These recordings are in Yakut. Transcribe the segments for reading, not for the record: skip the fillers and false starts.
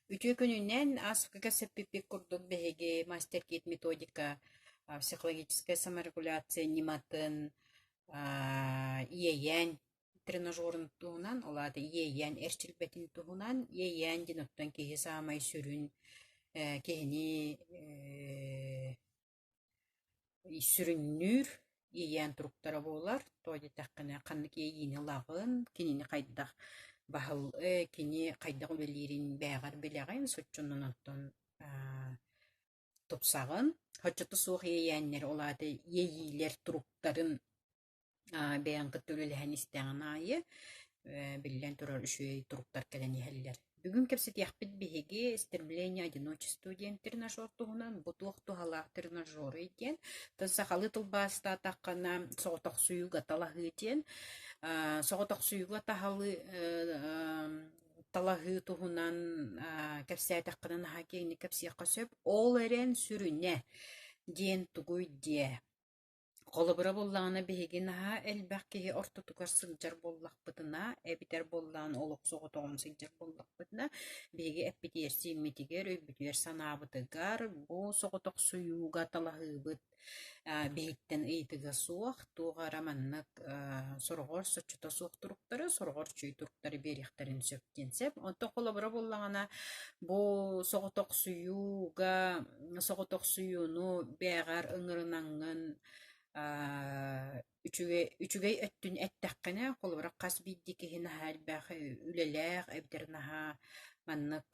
Үтүө күнүнэн ааспыкка кэпсэппиппит курдук биһиги мастер-кит методика психологическая саморегуляция ньыматын иэйээн тренажерун туһунан, ол аата иэйээн эрчилбэтин туһунан. Иэйээн диэн оттон киһи саамай сүрүн киһини Сүрүннүүр иэйээн туруктара буолар. Тоҕо диэтэххинэ, ханнык иэйиини ылаҕын, кинини хайдах баһыл кини хайдах үлэлиирин бэйэҕэр билэҕин, соччонон онтон тупсаҕын. Соччото суох иэйээннэр, ол аата иэйиилэр туруктарын бэйэҥ кытта үлэлэһэн истэҕин аайы, биллэн турар, үчүгэй туруктар кэлэн иһэллэр. Бүгүн кэпсэтиэхпит биһиги «Стремление одиночества» диэн тренажер туһунан, бу туох туһалаах тренажерый диэн. Тон сахалыы тылбаастаатаххына соҕотохсуйууга талаһыы диэн. Соҕотохсуйууга таһалыы талаһыы туһунан кэпсээтэххинэ наһаа киэҥник кэпсиэххэ сөп. Ол эрэн сүрүнэ диэн тугуй диэ. Холобура буоллаҕына, биһиги наһаа элбэх киһи ортотугар сылдьар буоллахпытына, эбэтэр буоллаҕына олох соҕотоҕун сылдьар буоллахпытына, биһиги эппитигэр-сииммитигэр, өйбүтүгэр-санаабытыгар бу соҕотохсуйууга талаһыыбыт биһиттэн ыйытыга суох, туох эрэ маннык сороҕор соччото суох туруктары, сороҕор үчүгэй туруктары биэриэхтэрин сөп диэн сөп. Онтон холобура буоллаҕына, бу соҕотохсуйууга соҕотохсуйууну бэйэҕэр ыҥырынаҥҥын үчүгэй үчүгэй өттүн эттэххинэ, холобура, хас биирдии киһи наһаа элбэх үлэлээх эбэтэр наһаа маннык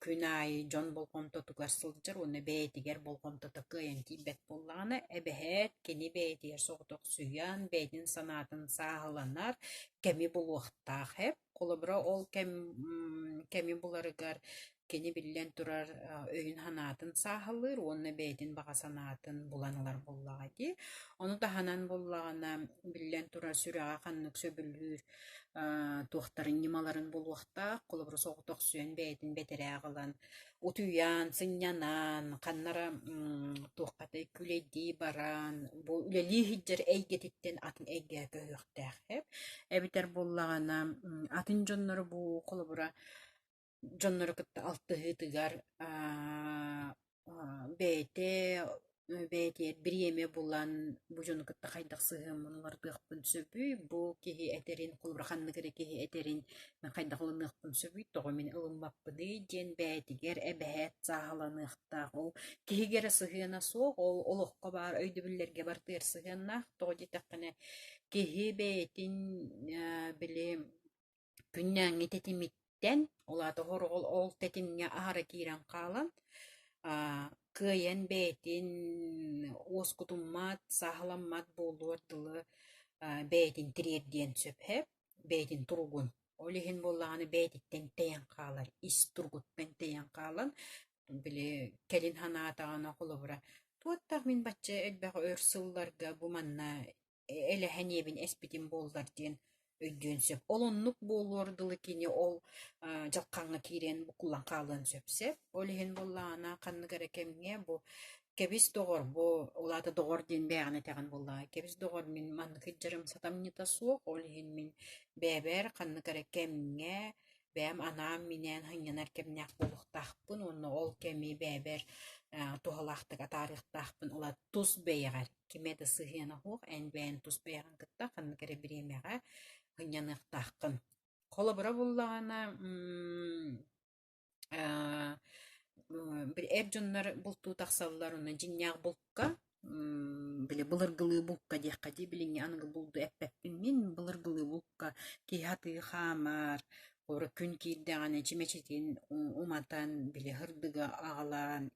күн аайы дьон болҕомтотугар сылдьар уонна бэйэтигэр болҕомтото кыайан тиийбэт буоллаҕына, эбэһээт кини бэйэтигэр соҕотохсуйан, бэйэтин санаатын сааһыланар кэми булуохтаах эбит. Холобура, ол кэм кэми буларыгар кини биллэн турар өйүн-санаатын сааһылыыр уонна бэйэтин баҕа санаатын булан ылар буоллаҕа дии. Ону таһынан буоллаҕына, биллэн турар, сүрэҕэ ханнык сөбүлүүр туохтарын, ньымаларын булуохтаах. Холобура, соҕотохсуйан бэйэтин бэтэрээ аҕалан утуйан, сынньанан, ханна эрэ туоххатай күлэйдии баран, бу үлэлии сылдьар эйгэтиттэн атын эйгэҕэ көһүөхтээх эбит. Эбэтэр буоллаҕына, атын дьоннору бу холобура дьоннору кытта алтыһыытыгар бэйэтэ бэйэтигэр бириэмэ булан бу дьону кытта хайдах сыһыаммын уларытыахпын сөбүй, бу киһи этэрин, холобура ханнык эрэ киһи этэрин мин хайдах ылыныахпын сөбүй, тоҕо мин ылыммаппыный диэн бэйэтигэр эбэһээт сааһыланыахтаах. Ол киһигэ эрэ сыһыана суох, ол олоххо баар өйдөбүллэргэ барытыгар сыһыаннаах. Тоҕо диэтэххинэ, киһи бэйэтин били күннээҥҥи тэтимиттэн, ол аата хороҕол ол тэтимҥэ аһара киирэн хаалан, кыайан бэйэтин уоскутуммат, сааһыламмат буолуор дылы бэйэтин тириэрдиэн сөп эбит, бэйэтин туругун. Ол иһин буоллаҕына бэйэтиттэн тэйэн хаалар, ис туругуттан тэйэн хаалан, били кэлин санаатаҕына холобура, туоттах мин бачча элбэх өр сылларга бу манна элэһэн ийэбин эспитим буоллар диэн өйдүөн сөп. Ол оннук буолуор дылы кини ол дьалхааҥҥа киириэн буккуллан хаалыан сөп сөп. Ол иһин буоллаҕына ханнык эрэ кэмҥэ бу кэбис доҕор бу ол аата доҕор диэн бэйэҕин этэҕин буоллаҕа кэбис доҕор мин маннык сылдьарым сатамньыта суох ол иһин мин бэйэбэр ханнык эрэ кэмҥэ бэйэм анаан-минээн сынньанар кэмнээх буолуохтаахпын уонна ол кэми бэйэбэр туһалаахтык атаарыахтаахпын ыла тус бэйэҕэр кимэ да сыһыана суох, эн бэйэҥ тус бэйэҕин кытта ханнык эрэ бириэмэҕэ сынньаныахтааххын. Холобура буоллаҕына, эр дьоннор бултуу тахсаллар уонна дьиҥнээх булка, били былыргылыы булка диэххэ дии, билиҥҥи аныгы булду эппэппин мин, былыргылыы булка киһи атыы хаамар, холобура күн киирдэҕинэ чүмэчитин уматан, били сырдыгы аҕалан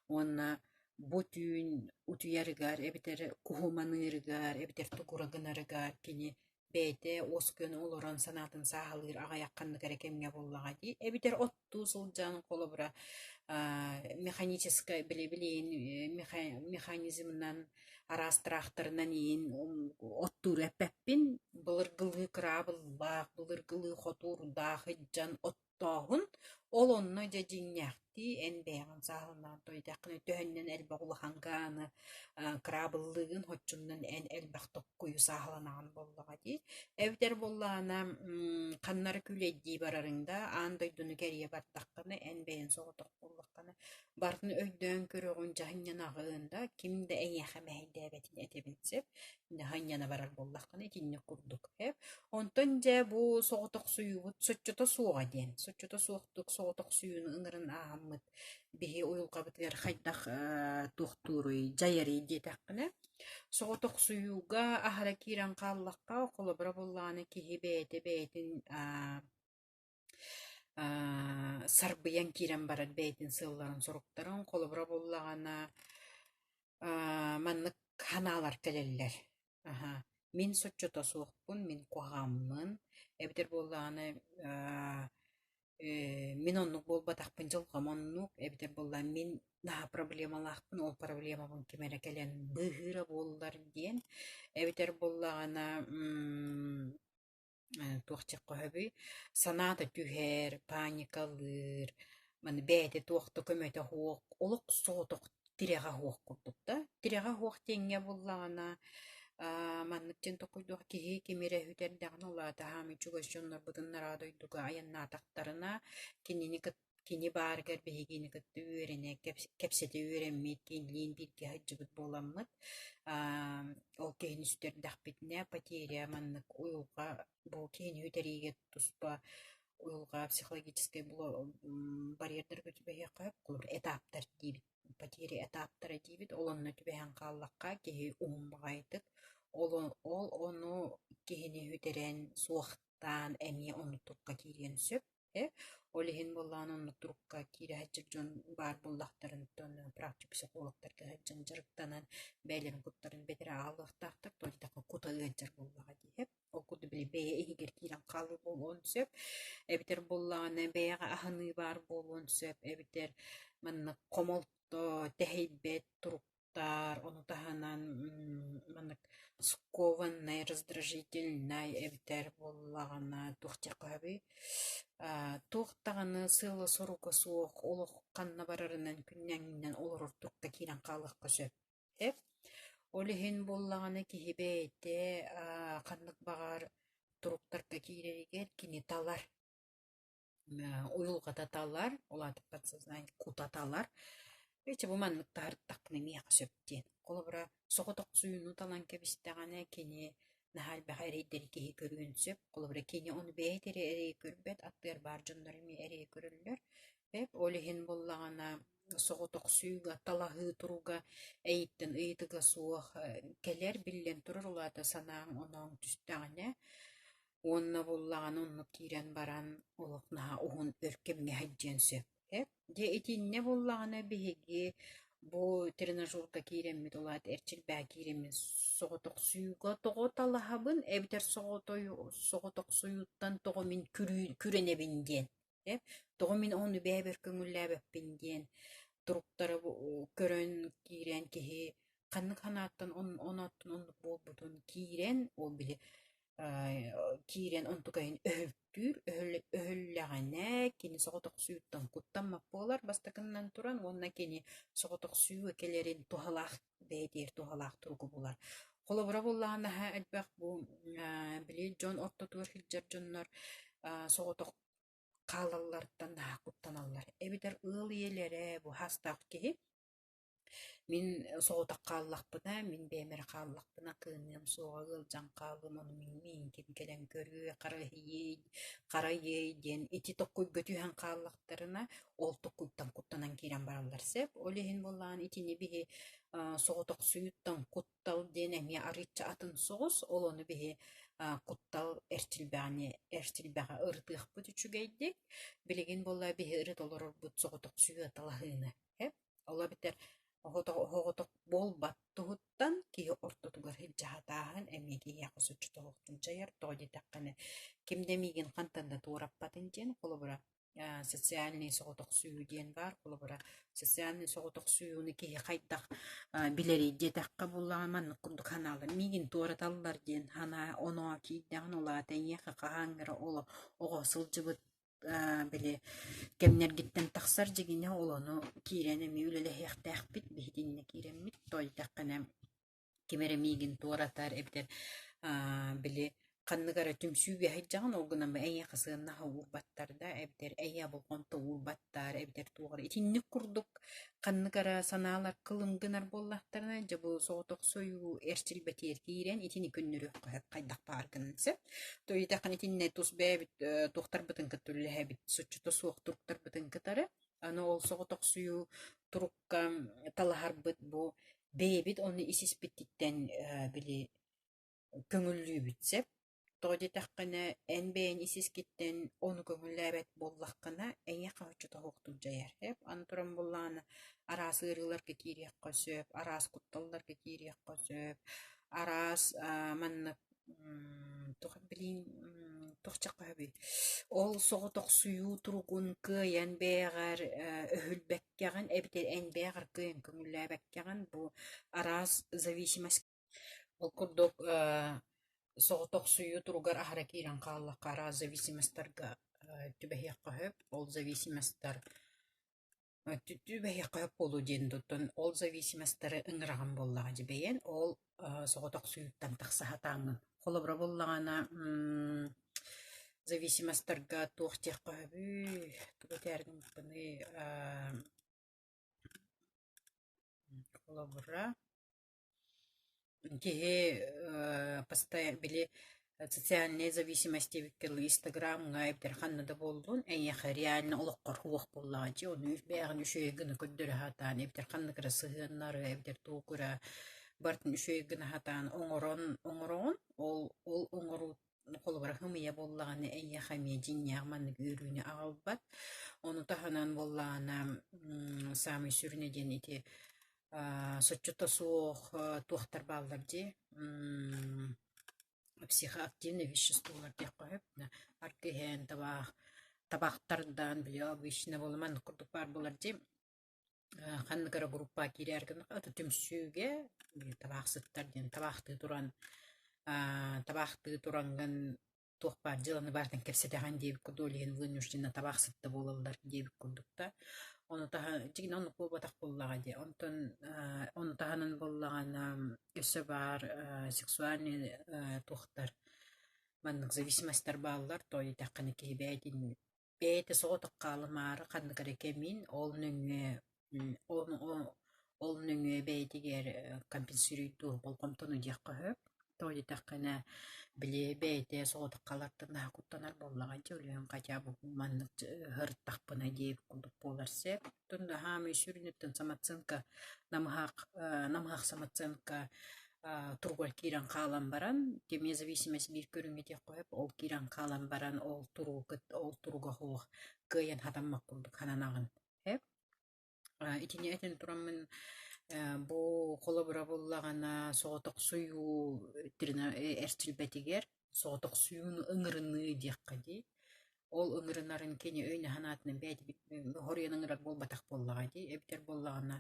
уонна бу түүн утуйарыгар эбэтэр куһу маныырыгар, эбэтэр тугура гынарыгар кини бэйэтэ уоскуйан олорон санаатын сааһылыыр аҕыйах ханнык эрэ кэмҥэ буоллаҕа дии. Эбэтэр оттуу сылдьан холобура механическай били билигин механизмынан араас тыраахтарынан иин оттууру эппэппин. Былыргылыы кыраабыллаах, былыргылыы хотуурдаах илдьэн от. олохтооһун, ол онно дьэ дьиҥнээхтии эн бэйэҕин сааһылаан тойдаххына төһөннөн элбэх улахан гааны кыраабыллыыгын, оччонон эн элбэх токкуйу сааһыланаҕын буоллаҕа дии. Эбэтэр буоллаҕына ханна эрэ күүлэйдии барарыҥ да, аан дойдуну кэрийэ бардаххына, эн бэйэҥ соҕотох буоллаххына, барытын өйдөөн көрөҕүн, дьаһанньанаҕын да, ким да эйиэхэ мэһэйдээбэтин этэбин сөп. Дьаһанньана барар буоллаххына итинник курдук ээ. Онтон дьэ бу соҕотохсуйуубут соччото суоҕа диэн, соччото суохтук соҕотохсуйууну ыҥыран ааһаммыт биһи уйулҕабытыгар хайдах туохтууруй, дьайарый диэтэххинэ, соҕотохсуйууга аһара киирэн хааллахха, холобура буоллаҕына киһи бэйэтэ бэйэтин сарбыйан киирэн барар бэйэтин сыалларын-соруктарын, холобура буоллаҕына маннык ханаалар кэлэллэр. Аһа, мин соччото суохпун, мин куһаҕаммын, эбэтэр буоллаҕына мин оннук буолбатахпын, дьылҕам оннук, эбэтэр буоллаҕына мин наһаа проблемалаахпын, ол проблемабын ким эрэ кэлэн быыһыыра буоллар диэн, эбэтэр буоллаҕына туох диэххэ сөбүй, санаата түһэр, паникалыыр, маны бэйэтэ туох да көмөтө суох, олох соҕотох тирэҕэ суох курдук да. Тирэҕэ суох диэҥҥэ буоллаҕына маннык диэн толкуйдуох киһи кими эрэ сүтэрдэҕинэ, ол аата саамай чугас дьоннорбутун нараа дойдуга айаннаатахтарына, кинини кытта кини баарыгар биһигини кытта үөрэнэ, кэпсэтэ үөрэммит, кинилиин бииргэ сылдьыбыт буоламмыт, ол киһини сүтэрдэхпитинэ потеря маннык уйулҕа бу киһини сүтэриигэ туспа уйулҕа психологическай барьердарга түбэһиэххэ сөп, холобур этаптар диибит, потеря этаптара диибит, ол онно түбэһэн хааллахха киһи уһун баҕайытык ол ол ону киһини сүтэрэн суохтаан эмиэ оннук турукка киириэн сөп. Ол иһин буоллаҕына оннук турукка киирэ сылдьар дьон баар буоллахтарыттан практик психологтарга сылдьан дьарыктанан бэйэлэрин куттарын бэтэрээ аҕалыахтаахтар, тоҕо диэтэххэ кута ыалдьар буоллаҕа дии. Ол курдук били бэйэ иһигэр киирэн хаалыы буолуон сөп, эбэтэр буоллаҕына бэйэҕэ аһыныы баар буолуон сөп, эбэтэр маннык хомолто, тэһийбэт турук ону таһынан маннык скованнай, раздражительнай эбэтэр буоллаҕына туох диэххэ сөбүй туох даҕаны сыала-соруга суох олох ханна барарынан күннэҥинэн олорор турукка киирэн хаалыахха сөп эп. Ол иһин буоллаҕына киһи бэйэтэ ханнык баҕар туруктарга киирэригэр кини талар уйулҕата талар, ол аата подсознание кута талар. Ити бу маннык таһырдахпына миэхэ сөп диэн. Холобура, соҕотохсуйууну талан кэбистэҕинэ, кини наһаа элбэх эрэйдэри киһи көрүөн сөп. Холобура, кини ону бэйэтэ эрэ эрэйи көрбөт, аттыгар баар дьоннор эмиэ эрэйи көрөллөр. Ол иһин буоллаҕына, соҕотохсуйууга, талаһыы туруга эйиттэн ыйытыга суох кэлэр, биллэн турар, ол аата санааҥ-онооҥ түстэҕинэ, Уонна буоллаҕына оннук киирэн баран олох наһаа уһун өр кэмҥэ сылдьыан сөп. Дьэ итиннэ буоллаҕына биһиги бу тренажерга киирэммит, ол аата эрчилбэҕэ киирэммит соҕотохсуйууга тоҕо талаһабын эбэтэр соҕотохсуйууттан тоҕо мин күрэнэбин диэн тоҕо мин ону бэйэбэр көҥүллээбэппин диэн туруктары көрөн киирэн киһи ханнык санааттан оноттон оннук буолбутун киирэн ол били киирэн онтукайын өһүлтүүр, өһүллэҕинэ кини соҕотохсуйуттан куттаммат буолар бастакыннан туран уонна кини соҕотохсуйууга кэлэрин туһалаах бэйэтигэр туһалаах туругу булар. Холобура буоллаҕына наһаа элбэх бу били дьон ортотугар сылдьар дьоннор соҕотох хаалалларыттан наһаа куттаналлар. Эбэтэр ыал ийэлэрэ бу хастаах киһи мин соҕотох хааллахпына, мин бэйэм эрэ хааллахпына кыаныам суоҕа, ыалдьан хаалыам, ону мин миигин кэлэн көрүө, харайыай диэн ити токкуйга түһэн хааллахтарына, ол токкуйтан куттанан киирэн бараллар сөп. Ол иһин буоллаҕына итини биһи соҕотохсуйуттан куттал диэн эмиэ арыычча атын соҕус, ол ону биһи куттал эрчилбэҕини эрчилбэҕэ ырытыахпыт үчүгэйдик. Билигин буолла биһи ырыта олорорбут соҕотохсуйа талаһыыны. Ол эбэтэр оҕотох буолбат туһуттан киһи ортотугар илдьэ сатааһын эмиэ киһиэхэ соччото суохтук дьайар. Тоҕо диэтэххинэ, ким да миигин хантан да туораппатын диэн, холобура, социальнай соҕотохсуйуу диэн баар. Холобура, социальнай соҕотохсуйууну киһи хайдах билэрий диэтэххэ буоллаҕына, маннык курдук санаалар миигин туораталлар диэн санаа оноо киирдэҕинэ, ол аата эйиэхэ хаһааҥҥы эрэ оҕо сылдьыбыт. били кэмнэргиттэн тахсар дьигинэ ол ону киирэн эмиэ үлэлэһиэхтээхпит биһитиннэ киирэммит тоҕо диэтэххинэ ким эрэ миигин туоратар эбэтэр били ханнык эрэ түмсүүгэ сылдьаҕын, ол гынан эйиэхэ сыаннаһа уурбаттар да эбэтэр эйиэхэ болҕомто уурбаттар эбэтэр туох эрэ итинник курдук ханнык эрэ санаалар кылым гынар буоллахтарына, дьэ бу соҕотохсуйуу эрчилбэтигэр киирэн итини көннөрүөххэ сөп хайдах баар гынан сөп. То итэххин итиннэ тус бэйэбит туохтарбытын кытта үлэлэһэбит, соччото суох туруктарбытын кытары. Аны ол соҕотохсуйуу турукка талаһарбыт бу бэйэбит ону ис-испититтэн били көҥүллүүбүт сөп. Тоҕо диэтэххинэ, эн бэйэҥ ис-искиттэн ону көҥүллээбэт буоллаххына, эйиэхэ оччото суохтук дьайар. Сөп. Аны туран буоллаҕына, араас ыарыыларга киириэххэ сөп, араас кутталларга киириэххэ сөп, араас маннык туох билиин туох чаххаһабый ол соҕотохсуйуу туругун кыайан бэйэҕэр өһүлбэккэҕин эбэтэр эн бэйэҕэр кыайан көҥүллээбэккэҕин бу араас зависимость Ол курдук соҕотохсуйуу туругар аһара киирэн хааллахха араас зависимостарга түбэһиэххэ сөп. Ол зависимостар түбэһиэххэ сөп буолуо диэн оттон ол зависимостары ыҥыраҕын буоллаҕа дьэ бэйэн ол соҕотохсуйууттан тахса сатааҥҥын. Холобура буоллаҕына зависимостарга туох диэххэ сөбүй, тугу этээр гыммыппыный холобура Киһи били социальные зависимости эбиккэ дылы инстаграмҥа эбэтэр ханна да буоллун эйиэхэ реально олоххор суох буоллаҕа дии ону бэйэҕин үчүгэй гына көрдөрө сатаан эбэтэр ханнык эрэ сыһыаннары эбэтэр тугу эрэ барытын үчүгэй гына сатаан оҥорон оҥороҕун ол ол оҥоруу холобура ымыйа буоллаҕына эйиэхэ эмиэ дьиҥнээх маннык үөрүүнү аҕалбат. Ону таһынан буоллаҕына саамай сүрүнэ диэн ити соччото суох туохтар бааллар дии психоактивные веществолар диэххэ сөп аргы иһэн табаах табахтардан били обычно буолла маннык курдук баар буолар дии ханнык эрэ группа киирээр гыннахха аты түмсүүгэ табаахсыттар диэн табаахтыы туран табаахтыы тураҥҥын туох баар дьыаланы барытын кэпсэтэҕин диэбит курдук ол иһин вынужденно табаахсытта буолаллар диэбит курдук да ону таһа дьиҥинэн оннук буолбатах буоллаҕа дии онтон ону таһынан буоллаҕына өссө баар сексуальный туохтар маннык зависимостар бааллар тоҕо диэтэххинэ киһи бэйэтин Бэйэтэ соҕотох хаалымаары ханнык эрэ кэмин ол нөҥүө ол нөҥүө бэйэтигэр компенсируйдуур болҕомтону диэххэ сөп. Тоҕо диэтэххинэ, били бэйэтэ соҕотох хаалартан наһаа куттанар буоллаҕа дии, ол иһин хотя бы маннык сырыттахпына диэбит курдук буолар сөп. Оттон хаамыы сүрүнүттэн самооценка намыһах намыһах самооценка туругар киирэн хаалан баран, эмиэ зависимость биир көрүҥэ диэххэ сөп, ол киирэн хаалан баран ол туругу ол туруга суох кыайан хатаммат курдук сананаҕын сөп. Итини этэн тураммын бу холобура буллаҕына соҕотохсуйуу эрчилбэтигэр соҕотохсуйууну ыҥырыныы диэххэ дии. Ол ыҥырынарын кини өйүн-санаатынан бэйэтэ хоруйан ыҥырар буолбатах буоллаҕа дии. Эбэтэр буоллаҕына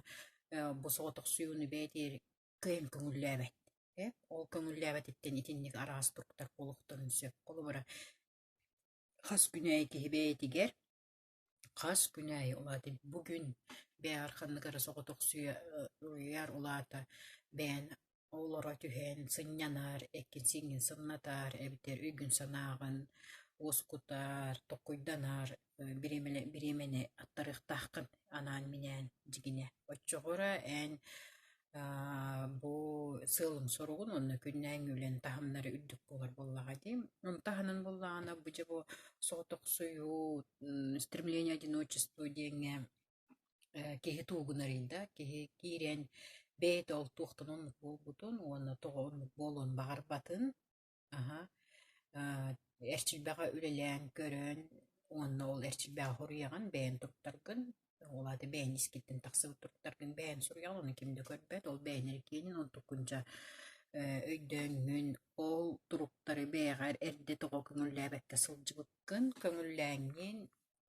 бу соҕотохсуйууну бэйэтигэр кыайан көҥүллээбэт. Ол көҥүллээбэтиттэн итинник араас туруктар буолуохтарын сөп. Холобура, хас күн аайы киһи бэйэтигэр хас күн аайы ол аата бу күн бэйэҕэр ханнык эрэ соҕотохсуйар ол аата бэйэн олоро түһэн сынньанар, эккин-сииҥҥин сымнатар эбэтэр өйгүн-санааҕын уоскутар, толкуйданар бириэмэни аттарыахтааххын анаан-минээн дьигинэ. Оччоҕо эрэ эн бу сыалын-соругун уонна күннээҥҥи үлэн таһымнара үрдүк буолар буоллаҕа дии. Ону таһынан буоллаҕына бу дьэ бу соҕотохсуйуу, стремление одиночества диэҥҥэ киһи тугунарый да, киһи киирэн бэйэтэ ол туохтан оннук буолбутун уонна тоҕо оннук буолуон баҕарбатын Аһа, эрчийбэҕэ үлэлээн көрөн уонна ол эрчийбэҕэ хоруйаҕын бэйэн туттаргын, ол аата бэйэн искиттэн тахсыбыт туттаргын бэйэн суруйаҕын, ону ким да көрбөт, ол бэйэн эрэ киэнин, онтуккун дьэ өйдөөҥҥүн, ол туруктары бэйэҕэр эрдэ тоҕо көҥүллээбэккэ сылдьыбыккын, көҥүллээҥҥин,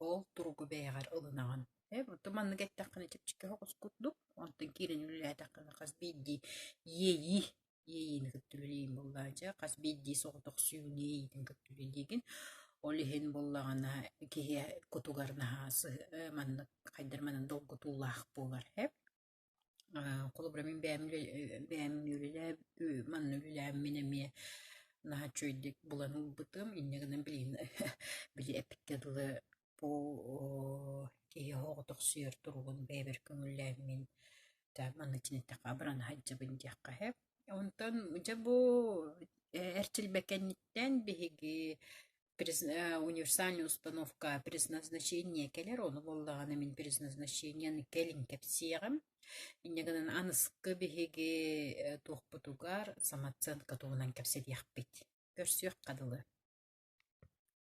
ол туругу бэйэҕэр ылынаҕын. Оттон маннык эттэххинэ чэпчэки соҕус курдук, онтон киирэн үлэлээтэххинэ хас биирдии иэйии иэйиини кытта үлэлиигин буоллаҕа дьэ, хас биирдии соҕотох сүүнэ иэйиитин кытта үлэлиигин. Ол иһин буоллаҕына киһи кутугар наһаа маннык хайдах манан долгутуулаах буолар эбит. Холобура мин бэйэм бэйэм манна үлэлээммин эмиэ наһаа үчүгэйдик булан ылбытым. Инньэ гынан билигин били эппиккэ дылы бу киһи оҕотохсуйар туругун бэйэбэр көҥүллээммин манна чинэттэххэ абырана сылдьабын диэххэ сөп. Онтон дьэ бу эрчилбэ кэнниттэн биһиги универсальная установка предназначение кэлэр, ону буоллаҕына мин предназначениены кэлин кэпсиэҕим. Инньэ гынан аныскы биһиги туохпутугар самооценка туһунан кэпсэтиэхпит. Көрсүөххэ дылы.